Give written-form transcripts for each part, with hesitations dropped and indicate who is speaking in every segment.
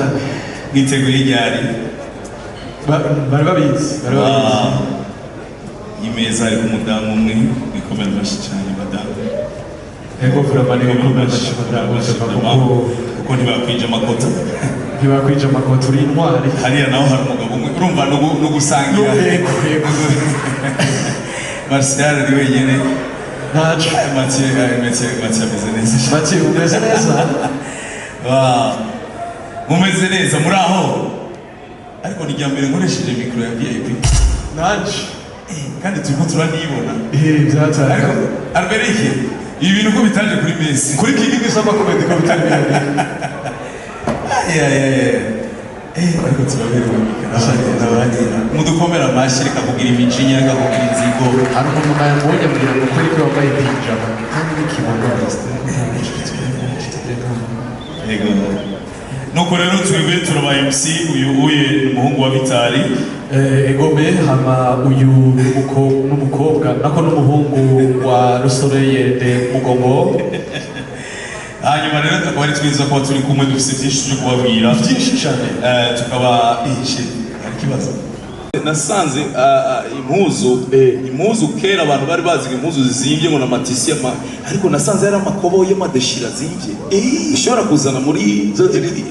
Speaker 1: Cyane.
Speaker 2: Mwiteguye ryari?
Speaker 1: Bari babizi, bari babizi.
Speaker 2: Imeza hariko umudamu umwe, bikomera amashyi cyane madamu.
Speaker 1: Ego, vraiment, ni gukomera amashyi madamu, vraiment, kuko
Speaker 2: kuko ntibakwije amakota.
Speaker 1: Ntibakwije amakota, uri intwari.
Speaker 2: Hariya naho hari umugabo umwe, urumva no gusangira.
Speaker 1: Yego.
Speaker 2: Martial ari wenyine.
Speaker 1: Ntaco.
Speaker 2: Mathieu, Mathieu, Mathieu ameze neza.
Speaker 1: Mathieu, umeze neza?
Speaker 2: Wow. Mumeze neza? Muri aho? Ariko ni irya mbere nkoresheje mikoro ya VIP.
Speaker 1: Nanje.
Speaker 2: Kandi turiko turanibona.
Speaker 1: Byataye.
Speaker 2: Ariko Alberike, ibi bintu ko bitaje kuri Messi?
Speaker 1: Kuri King Summer Comedy ko bitari bihari.
Speaker 2: Ya ya ya, ariko turaberewe n'abandi. Mudukomera amashyi, reka kugira imijinya, reka kugira inzigo.
Speaker 1: Hari umuntu yambonye ambwira ngo kweri ko wambaye pijama kandi nikibona.
Speaker 2: Yego, nuko rero twebwe turaba MC, uyu uye ni umuhungu wa Vitali.
Speaker 1: Egome, hama uyu n'umukobwa, nako n'umuhungu wa Rusoreye de Mugongo.
Speaker 2: Hanyuma rero tukaba ari twiza kuba turi kumwe, dufite byinshi turi kubabwira.
Speaker 1: Byinshi cyane.
Speaker 2: Tukaba ihishe hari ikibazo nasanze, impuzu. Impuzu kera abantu bari bazi ngo impuzu zizimvye ngo n'amatisi ariko nasanze yari amakoboyi y'amadeshira azimvye ushobora kuzana muri zo ziri.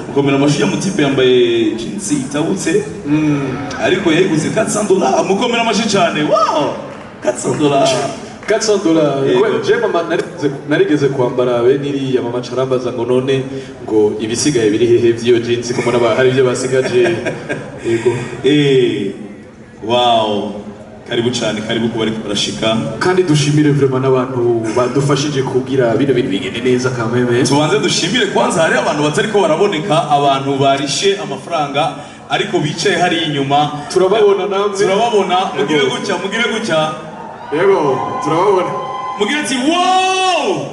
Speaker 2: Gukomera amashyi y'umutipe yambaye jeans itabutse, ariko yayiguze $400. Mukomera amashyi cyane. Wow, $400.
Speaker 1: $400.
Speaker 2: Yego.
Speaker 1: Je mama narigeze kwambara be niriya, mama carambaza ngo none ngo ibisigaye biri hehe vy'iyo jeans, ko mbona hari ibyo basigaje. Yego.
Speaker 2: Wow, karibu cyane, karibu kuba ariko barashika.
Speaker 1: Kandi dushimire vraiment n'abantu badufashije kugira bino bintu bigende neza kameme.
Speaker 2: Tubanze dushimire kwanza, hari abantu batariko baraboneka, abantu barishe amafaranga ariko bicaye hariya inyuma.
Speaker 1: Turababona namwe.
Speaker 2: Turababona, mugire gutya, mugire gutya.
Speaker 1: Yego, turababona.
Speaker 2: Mugire ati wow,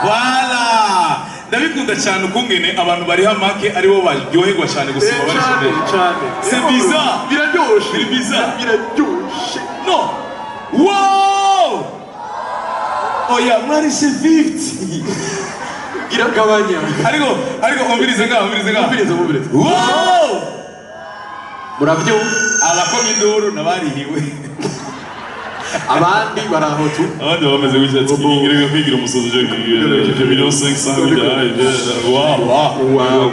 Speaker 2: voilà. Ndabikunda cyane ukungene abantu bariha make aribo baryoherwa cyane gusoma.
Speaker 1: Cyane.
Speaker 2: Barishe.
Speaker 1: Cyane.
Speaker 2: C'est bizarre.
Speaker 1: Biraryoshe.
Speaker 2: Biri bizarre.
Speaker 1: Biraryoshe.
Speaker 2: No, wow, oya, mwarishe 50.
Speaker 1: Iragabanya.
Speaker 2: Ariko umvirize ngaho, umvirize ngaho.
Speaker 1: Mubirize, mubirize.
Speaker 2: Wow.
Speaker 1: Murabyumva.
Speaker 2: Abakoma induru nabarihiwe.
Speaker 1: Abandi baraho tu.
Speaker 2: Abandi bameze gutya ati ngira kwigira umusozi uje million 500. Wow.
Speaker 1: Wow,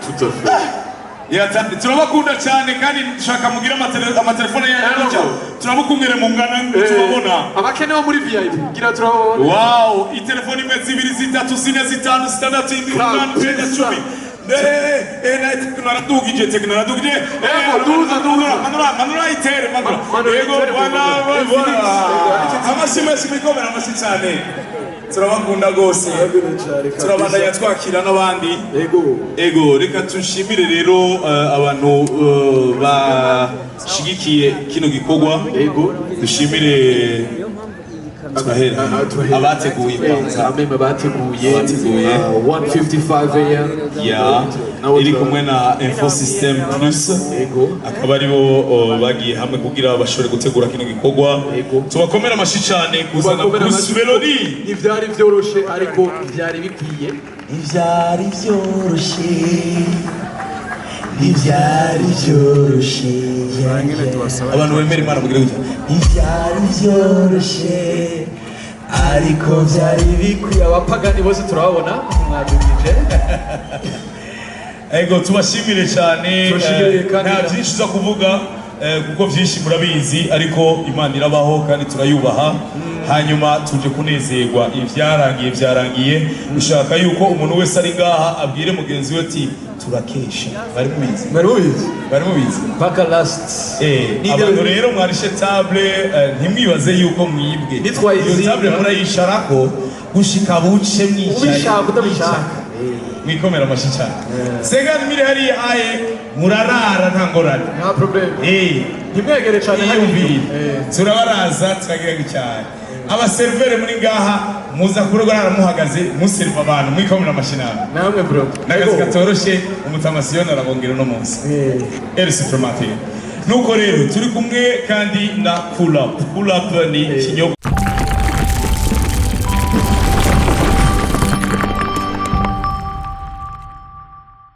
Speaker 1: tout à fait.
Speaker 2: Turabakunda cyane kandi dushaka mugira amatelefone yanyu gutya, turabukungere mungana tubabona.
Speaker 1: Abakene bo muri VIP, gira turababona.
Speaker 2: Wow, itelefone imwe, zibiri, zitatu, zine, zitanu, zitandatu, indwi, umunani, icyenda, 10. Tekno aradugije, Tekno aradugije.
Speaker 1: Ego, duza, duza.
Speaker 2: Manura, manura itere, manura.
Speaker 1: Manura
Speaker 2: Yego,
Speaker 1: itere,
Speaker 2: voilà,
Speaker 1: manura.
Speaker 2: voilà. Amashyi menshi, mikomera amashyi cyane. Turabakunda rwose. Turabandanya twakira n'abandi.
Speaker 1: Ego.
Speaker 2: Ego, reka tushimire rero abantu bashigikiye kino gikorwa.
Speaker 1: Ego.
Speaker 2: Dushimire, turahera
Speaker 1: Turahera.
Speaker 2: abateguye kwanza.
Speaker 1: Ameme bateguye.
Speaker 2: Abateguye.
Speaker 1: 1:55 AM.
Speaker 2: Ya
Speaker 1: Nabo
Speaker 2: iri kumwe na Info System Plus.
Speaker 1: Ego.
Speaker 2: Akaba aribo bagiye hamwe kugira bashobore gutegura kino gikorwa.
Speaker 1: Ego.
Speaker 2: Tubakomera amashyi cyane kuzana
Speaker 1: Tubakomere
Speaker 2: Bruce
Speaker 1: amashyi.
Speaker 2: Melody.
Speaker 1: Ntivyari vyoroshe, ariko vyari bikwiye.
Speaker 2: Ntibyari byoroshye, ntibyari byoroshye. Abantu bemera Imana mugire gutya: ntibyari byoroshye, ariko byari bikwiye.
Speaker 1: Abapagani bose turababona, mwadugije.
Speaker 2: Ego, tubashimire cyane.
Speaker 1: Tubashimire kandi
Speaker 2: nta byinshi uza kuvuga, kuko byinshi murabizi, ariko Imana irabaho kandi turayubaha. Hanyuma tuje kunezerwa, ibyarangiye byarangiye. Ushaka yuko umuntu wese ari ngaha abwire mugenzi we ati turakesha. Bari mubizi?
Speaker 1: Mwari mubizi.
Speaker 2: Bari mubizi.
Speaker 1: Paka last.
Speaker 2: Abantu rero mwarishe table, ntimwibaze yuko mwibwe.
Speaker 1: Nitwayizinga.
Speaker 2: Iyo table murayicarako gushika buce mwicaye.
Speaker 1: Ubishaka utabishaka.
Speaker 2: Mwikomera amashyi cyane. 50 mille hariya aye, murarara nta ngorane.
Speaker 1: Nta problème. Ntimwegere cyane hari.
Speaker 2: Iyumvire, turabaraza, turagira cyane. Abaservere muri ngaha muza kurara muhagaze museriva abantu. Mwikomera amashyi nawe.
Speaker 1: Namwe bro.
Speaker 2: N'akazi katoroshe. Umutamasiyoni arabongera uno munsi eri supplémentaire. Nuko rero turi kumwe kandi na Cool Up. Cool Up ni ikinyobwa.